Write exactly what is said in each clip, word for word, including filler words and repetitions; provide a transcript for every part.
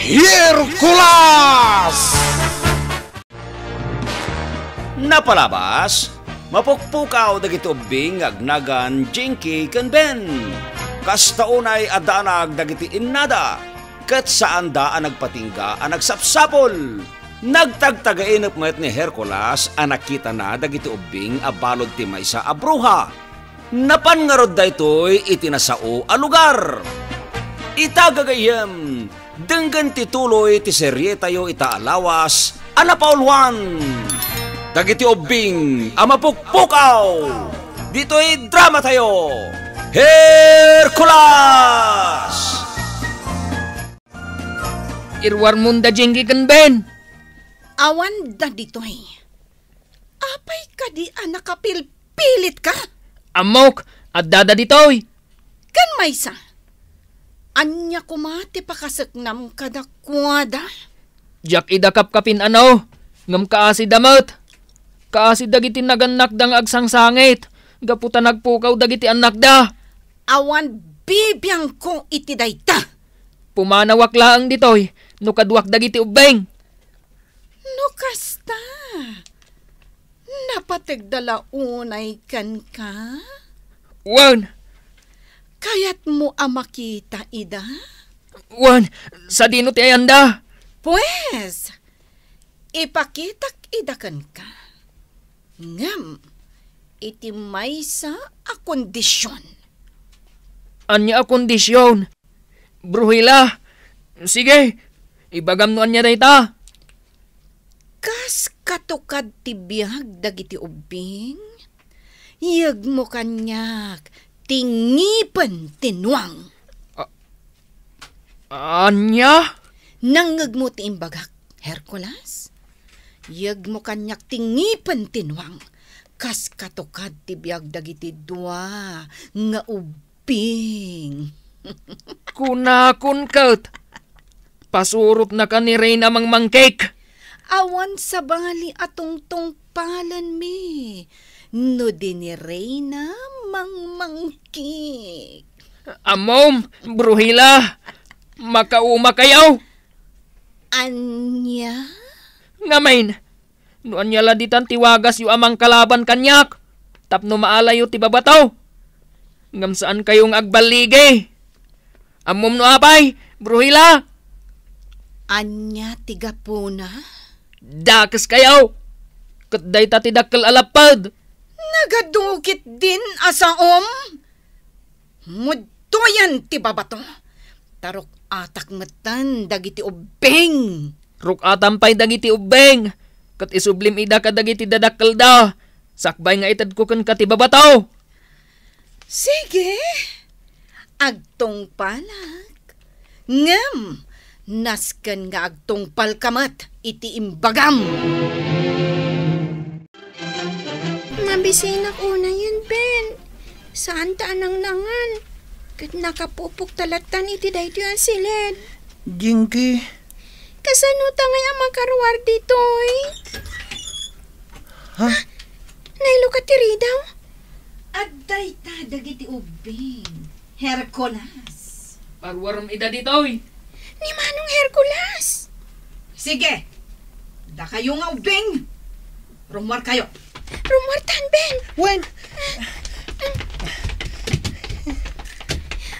Hercules! Napalabas, mapukpukaw dagiti ubbing nga agnagan Jinky ken Ben. Kasta unay a daanag dagiti innada, ket saanda a nagpatingga a nagsapsapul. Nagtagtagainep met ni Hercules a nakitana dagiti ubbing a balud ti maysa a bruha. Napan ngarud daytoy iti nasao a lugar. Ita, gagayyem, denggen ti tuloy ti serietayo ita a lawas a napauluan, Dagiti Ubbing a Mapukpukaw. Ditoy dramatayo, Hercules! Iruarmonda, Jinky ken Ben. Awanda ditoy. Apay kadi a nakapilpilitka? Ammok, addada ditoy. Ken maysa, ania koma ti pakaseknam kadakuada? Diak ida kapkapin-ano, ngem kaasida met. Kaasi dagiti nagannakda nga agsangsangit gapu ta nagpukaw dagiti annakda. Awan bibiangko iti dayta. Pumanawak laeng ditoy no kaduak dagiti ubbing. No kasta, napategda la unay kenka? Wen. Kayatmo a makita ida? Wen, sadino ti ayanda? Pues, ipakitak ida kenka. Ngem, iti maysa a kondision. Ania a kondision? Bruhila. Sige, ibagam no ania dayta. Kas katukad ti biag dagiti ubbing, yegmo kaniak ti ngipen ti nuang. A-, ania? Nangngegmo ti imbagak, Hercules? Yegmo kaniak ti ngipen ti nuang, kas katukad ti biag dagiti dua nga ubbing. Kunakon ket, pasurotnaka ni Reyna Mangmangkik. Awan sabali a tungtungpalenmi no di ni Reyna Mangmangkik. Ammom, Bruhila, makaumakayo. Ania? Ngamin, no ania la ditan ti wagasyo a mangkalaban kaniak tapno maalayyo ti babato? Ngem saankayo nga agballigi. Ammom no apay, Bruhila? Ania ti gapuna? Dakeskayo! Ket dayta ti dakkel a lapped. Nagadukit din a saom? Mudtoyan ti babato. Taruk-atak metten dagiti ubbing. Ruk-atam pay dagiti ubbing, ket isublim ida kadagiti dadakkelda, sakbay nga itedko kenka ti babato. Sige, agtungpalak. Ngem, nasken nga agtungpalka met iti imbagam. Mabisinak unayen, Ben. Saanta a nangnangan. Ket nakapupokta lattan iti daytoy a siled. Jinky. Kasano ta ngay a makaruar ditoy? Ha? Nailoka ti ridaw? Adda ita dagiti ubbing, Hercules. Paruarem ida ditoy. Ni Manong Hercules. Sige. Dakayo nga ubbing. Rumuarkayo. Rumuartan, Ben. Wen.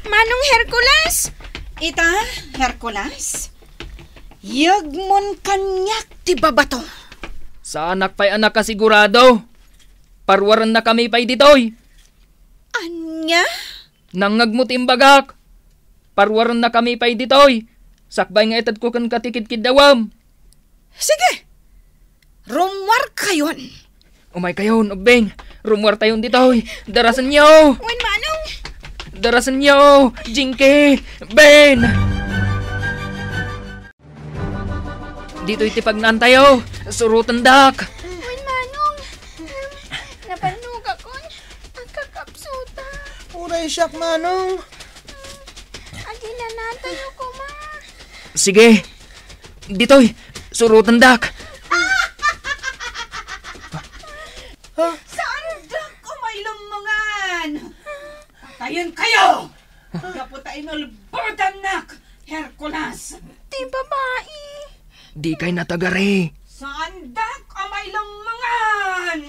Manong Hercules. Ita, Hercules. Yegmon kaniak ti babato. Saanak pay a nakasigurado. Paruarennakami pay ditoy. Ania? Nangngegmo ti imbagak. Paruarennakami pay ditoy. Sakbay nga itedko kenka ti kidkiddawem. Sige. Rumuarkayon. Umaykayon, ubbing. Rumuartayon ditoy. Darasenyo. Wen, Manong. Darasenyo, Jinky, Ben. Ditoy ti pagnaantayo. Surotendak. Wen, Manong. Napannogakon. Agkakapsuta. Uray siak, Manong. Aginanatayo koma. Sige. Ditoy. Surotendak. Ha? Saandak umay lummungan? Patayenkayo! Gapu ta inulbodannak, Hercules! Ti babai. Dikay natagari. Saandak a mailemmengan.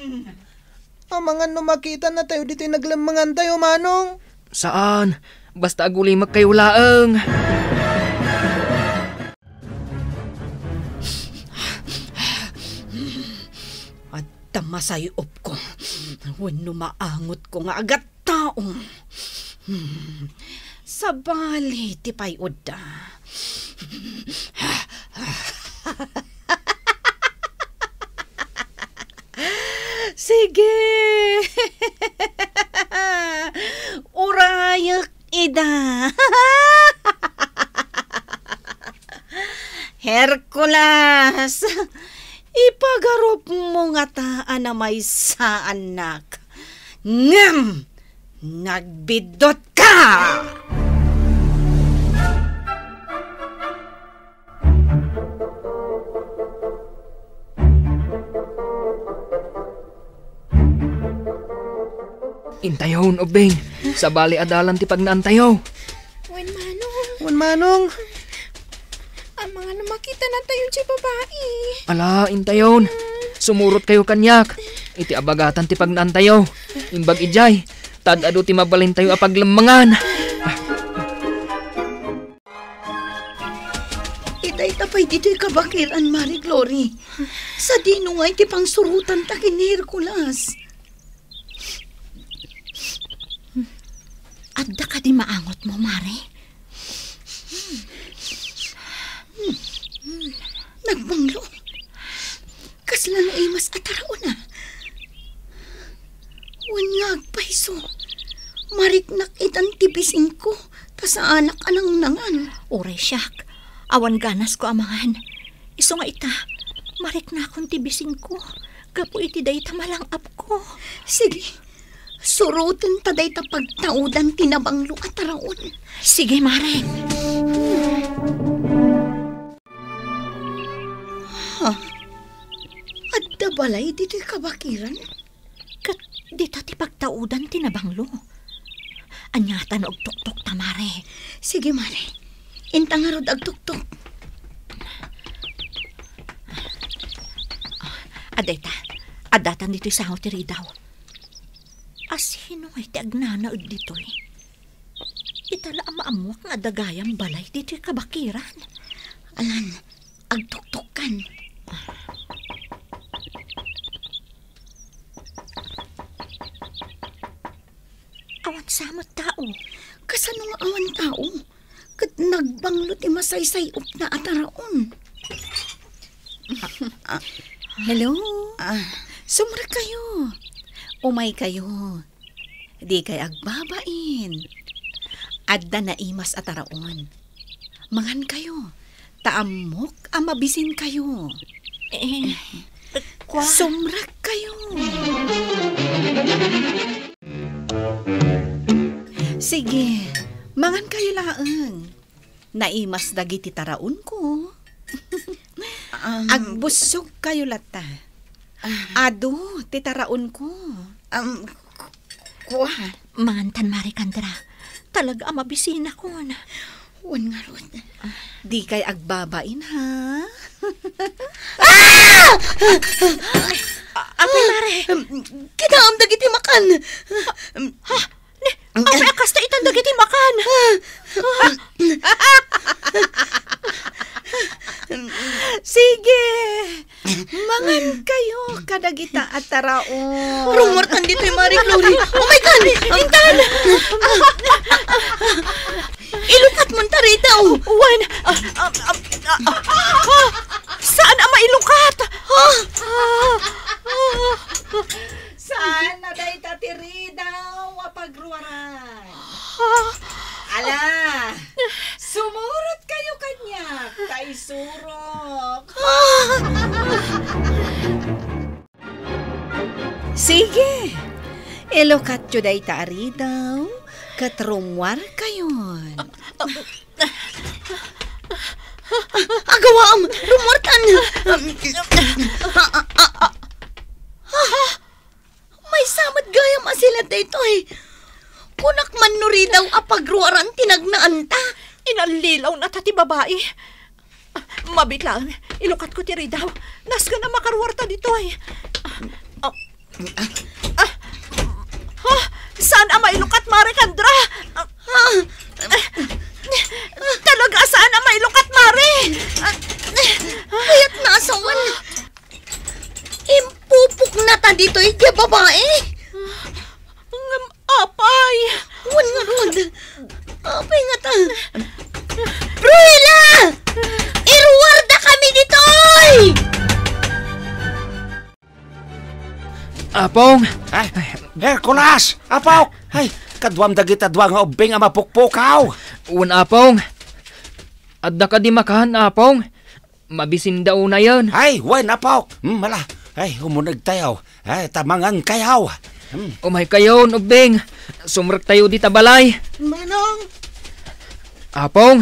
Amangan no makitanatayo ditoy naglemmengantayo, Manong. Saan. Basta agulimek kayo laeng. Adda masay-opko wenno maangotko nga agat-, tao. Hmm. Sabali ti pay-odda. Sige. Urayek ida. Hercules, ipagarupmo ngata a namaysaannak. Ngem, nagbiddut ka! Intayon, Ubing. Sabali a dalan ti pagnaantayo. Wen, Manong. Wen, Manong. Amangan no makitanatayo ti babai. Ala, intayon. Sumurot kayo kaniak. Iti abagatan ti pagnaantayo. Imbag idiay, ta ad-adu ti mabalintayo a paglemmengan. Itay ta pay ditoy kabakiran, Mari Glory. Sadino nga iti pangsurotanta ken ni Hercules? Adda kadi maangotmo, Mare? Nagbanglo. Kasla naimas a taraon a. Wen nga agpayso, mariknak itan ti bisinko, ta saanak a nangnangan. Uray siak, awan ganasko a mangan. Isu nga ita, mariknakon ti bisinko gapu iti dayta malang-apko. Sige, surotenta dayta pagtaudan ti nabanglo a taraon. Sige, Mare. Ha? Adda balay ditoy kabakiran? Ket dita ti pagtaudan ti nabanglo. Ania ta no agtuktokta, Mare? Sige, Mare. Inta ngarud agtuktok. Adda ita. Addatan ditoy sango ti ridaw. Asino ngay ti agnanaed ditoy? Ita la a maammuak nga adda gayam balay ditoy kabakiran. Alan, agtuktokkan. Awan sa met tao. Kasano nga awan tao? Ket nagbanglo ti masaysay-opna a taraon. Ah, hello? Ah. Sumrekkayo. Umaykayo. Dikay agbabain. Adda naimas a taraon. Mangankayo, ta ammok a mabisinkayo. Eh, kua? Sumrekkayo. Sige, mangankayo laeng. Naimas dagiti taraonko. Um, agbussogkayo latta. Ah. Adu ti taraonko. Um, ku-, kua? Mangantan, Mare Candra. Talaga a mabisinakon. Wen ngarud. Dikay agbabain, ha? Ah! Apay, Mare? Um, kinaam dagiti makan. Ha? Ni, apay a kasta itan dagiti makan? Sige, mangankayo kadagita a taraon. Rummuartan ditoy, Mare Glory. Oh my God! Intan! Ilukatmon ta rita, oh. Wen, ah, ah, ah, ah, ah, saan a mailukat? Ah, ah, ah. Saan a dayta ti ridaw a pagruaran? Ah. Ala, sumurotkayo kaniak, ta isurok. Ah. Sige, ilukatyo dayta a ridaw, ket rummuarkayon. Agawaam, rummuartan. Maysa met gayam a silet daytoy. Kunak man no ridaw a pagruaran ti nagnaanta. Nallilaw na ta ti babai. Ah, mabiit laeng, ilukatko ti ridaw. Nasken a makaruarta ditoy. Ah, ah, ah, ah, saan a mailukat, Mare Candra? Ah, ah, talaga saan a mailukat, Mare? Ah, kayat na asawan. Impupuknata ditoy ti babai. Ngem apay? Wen ngarud. Apay ngata? Bruhila! Iruardakami ditoy! Apong! Ay, Hercules! Apok! Ay, kaduam dagita dua nga ubbing a mapukpukaw! Wen, Apong. Adda kadi makan, Apong? Mabisinda unayen. Ay, wen, Apok. Hmm, mala. Ay, umunegtayo. Ay, ta mangankayo. Hmm. Umaykayon, ubbing. Sumrektayo dita balay. Manong! Apong,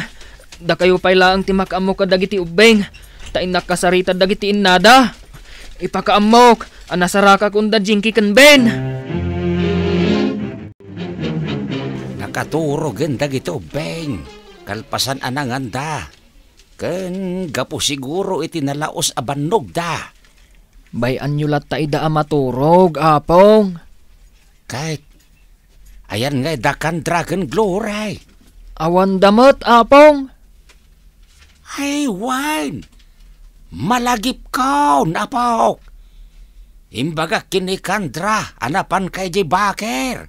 dakayo pay laeng ti makaammo kadagiti ubbing. Ta innak kasarita dagiti innada. Ipakaammok a nasarakak unda Jinky ken Ben. Nakaturogen dagiti ubbing. Kalpasan a nanganda. Ken gapu siguro iti nalaos a bannogda. Bay-anyo latta ida a maturog, Apong. Ket, ayan nga ida Candra ken Glory? Awanda met, Apong. Ay, wen. Malagipkon, Apok. Imbagak ken ni Candra a napanka idiay baker.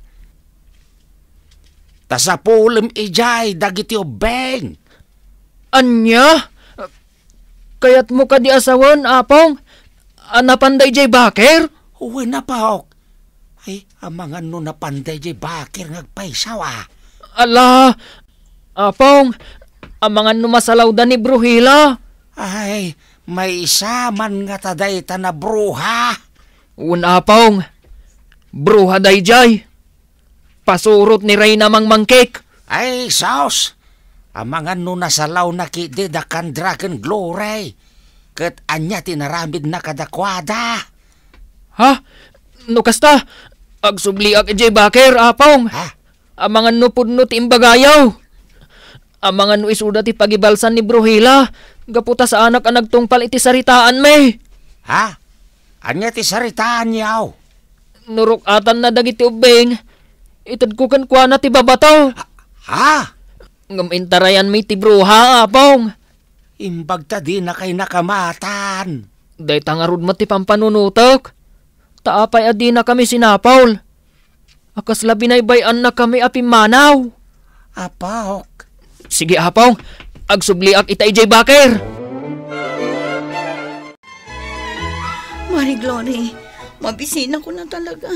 Ta sapulem idiay dagiti ubbing. Ania? Kayatmo kadi a sawen, Apong, a napanda idiay baker? Wen, Apok. Ay, amangan no napanda idiay baker nga agpaysaw, a. Ala, Apong, amangan no masalawda ni Bruhila? Ay, maysa man ngata dayta a bruha. Wen, Apong, bruha daydiay. Pasurot ni Reyna Mangmangkik. Ay, sus! Amangan no nasalawna ketdi da Candra ken Glory. Ket ania ti naramidna kadakuada? Ha? No kasta, agsubliak idiay baker, Apong. Ha? Amangan no pudno ti imbagayo. Amangan no isuda ti pagibalsan ni Bruhila, gapu ta saanak a nagtungpal iti saritaanmi. Ha? Ania ti saritaanyo? No ruk-atanna dagiti ubbing, itedko kenkuana ti babato. Ha? Ngem intarayanmi ti bruha, Apong. Imbag ta dinakay nakamatan. Dayta ngarud met ti pampanunotek. Ta apay a dinakami sinapul? A kasla binaybay-annakami a pimmanaw. Apok. Sige, Apong. Agsubliak ita idiay baker. Mari Glory, mabisinak talaga.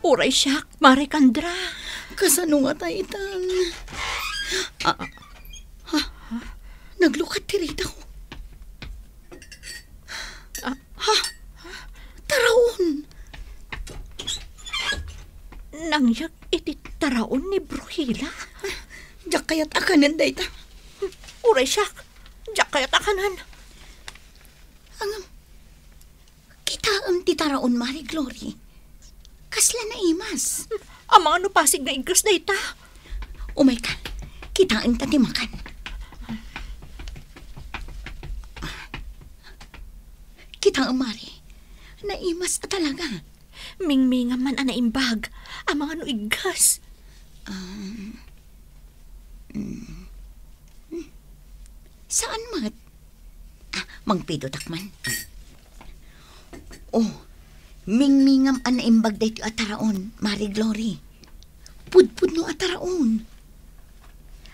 Uray siak, Mari Candra. Kasano ngata itan? Ah, ha? Naglukat ti ridaw. Ah, ha? Taraon. Nangyeg iti taraon ni Bruhila. Diak kayat a kanen dayta. Uray siak, diak kayat a kanen. Ngem, kitaem ti taraon, Mari Glory. Kasla naimas. Amangan no pasig nga iggas dayta. Umayka, kitaenta ti makan. Kitaem, Mari. Naimas a talaga. Mingmingam man a naimbag. Amangan no iggas. Ah, mm. Saan met? Ah, mangpidotak man. Oh, mingmingam a naimbag daytoy a taraon, Mari Glory. Pudpudno a taraon.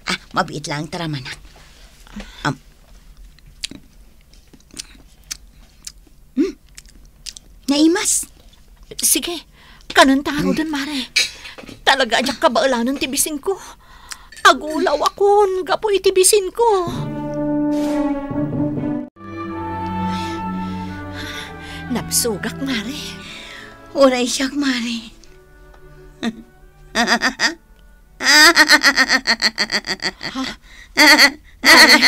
Ah, mabiit laeng ta ramanak. Am. Hmm? Naimas. Sige, kanenta ngaruden, Mare. Talaga a diak kabaelanen ti bisinko. Agulawakon gapu iti bisinko. Nabsogak, Mare. Uray siak, Mare. Ha? Mare?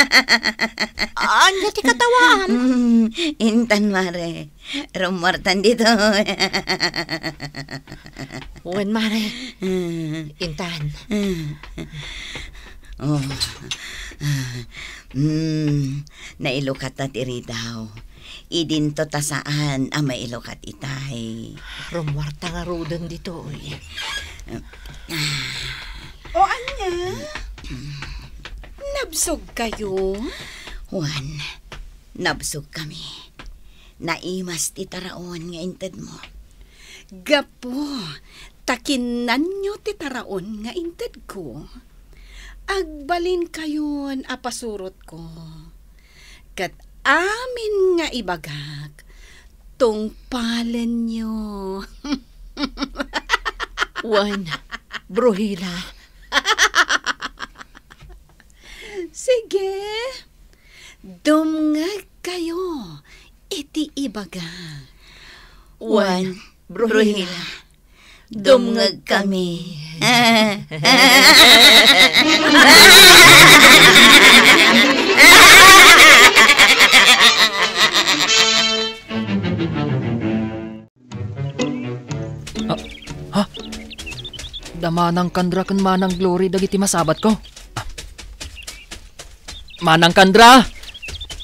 Ania ti katawaam? Mm, intan, Mare. Rummuartan ditoy. Wen, Mare. Mm. Intan. Mm. Oh. Mm, nailukat ta ti ridaw. Idinto ta saan a mailukat itay. Rummuarta ngaruden ditoy. O ania? Nabsogkayo? Wen, nabsogkami. Naimas ti taraon nga intedmo. Gapu ta kinnanyo ti taraon nga intedko, agbalinkayon a pasurotko. Ket amin nga ibagak, tungpalenyo. Wen, Bruhila. Sige, dumngegkayo iti ibaga. Wen, Bruhila, dumngegkami. Ah, ha? Da Manang Kandra ken Manang Glory dagiti masabatko. Ah. Manang Kandra!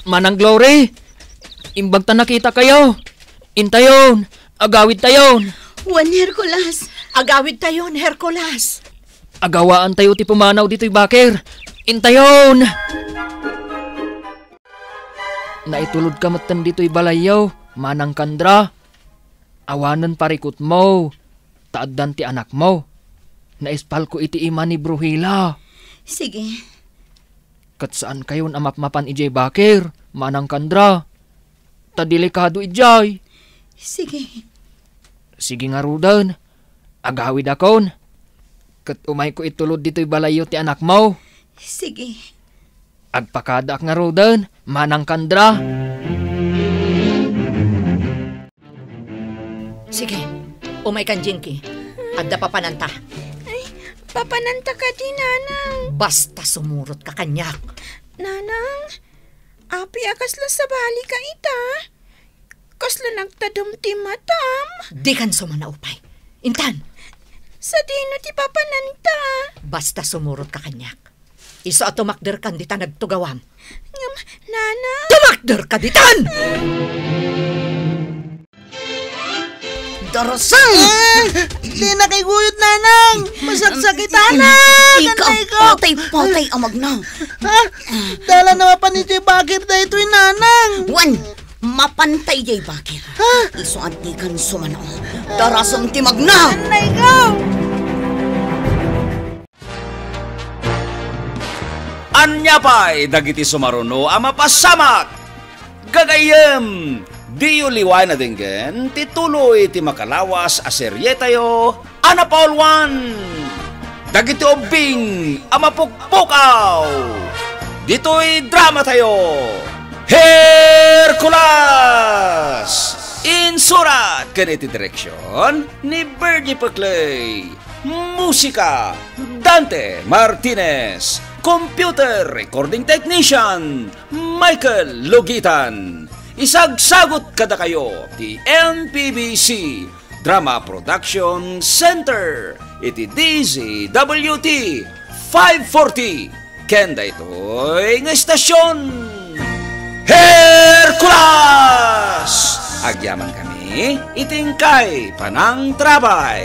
Manang Glory! Imbag ta nakitakayo! Intayon! Agawidtayon! Wen, Hercules! Agawidtayon, Hercules! Agawaantayo ti pumanaw ditoy bakir! Intayon! Naitulodka metten ditoy balayyo, Manang Kandra. Awanen parikutmo, ta addan ti anakmo. Naispalko iti ima ni Bruhila. Sige. Ket saankayon a mapmapan idiay bakir, Manang Kandra. Ta delikado idiay. Sige. Sige ngaruden. Agawidakon. Ket umayko itulod ditoy balayyo ti anakmo. Sige. Agpakadaak ngaruden, Manang Kandra. Sige, umaykan, Jinky. Adda papananta. Ay, papananta kadi, Nanang? Basta sumurotka kaniak. Nanang, apay a kasla sabalika ita? Kasla nagtadem ti matam. Dikan sumanaupay. Intan! Sadino ti papananta? Basta sumurotka kaniak. Isu a tumakderkan dita nagtugawam. Ngem, Nanang. Tumakderka ditan! Darasang! Ah, dina kay guyod, Nanang! Masaksakitanak! Ika, patay-patay a magna! Ha? Dala na mapan iti bakir daytoy, Nanang! Wen, mapanta idiay bakir. Ha? Isu a dikan sumano. Darasang ti magna! Anay ko! Ania pay dagiti sumaruno a mapasamak? Gagayyem, diyo liwayan a denggen ti tuloy ti makalawas a serietayo a napauluan, Dagiti Ubbing a Mapukpukaw. Ditoy dramatayo, Hercules! Insurat ken iti direksion ni Virgie Peclay. Musika, Dante Martinez. Computer recording technician, Michael Logitan. Isagsagut kadakayo ti M P B C Drama Production Center iti D Z W T five forty. Ken daytoy nga istasyon, Hercules! Agyamankami iti inkay panangtarabay.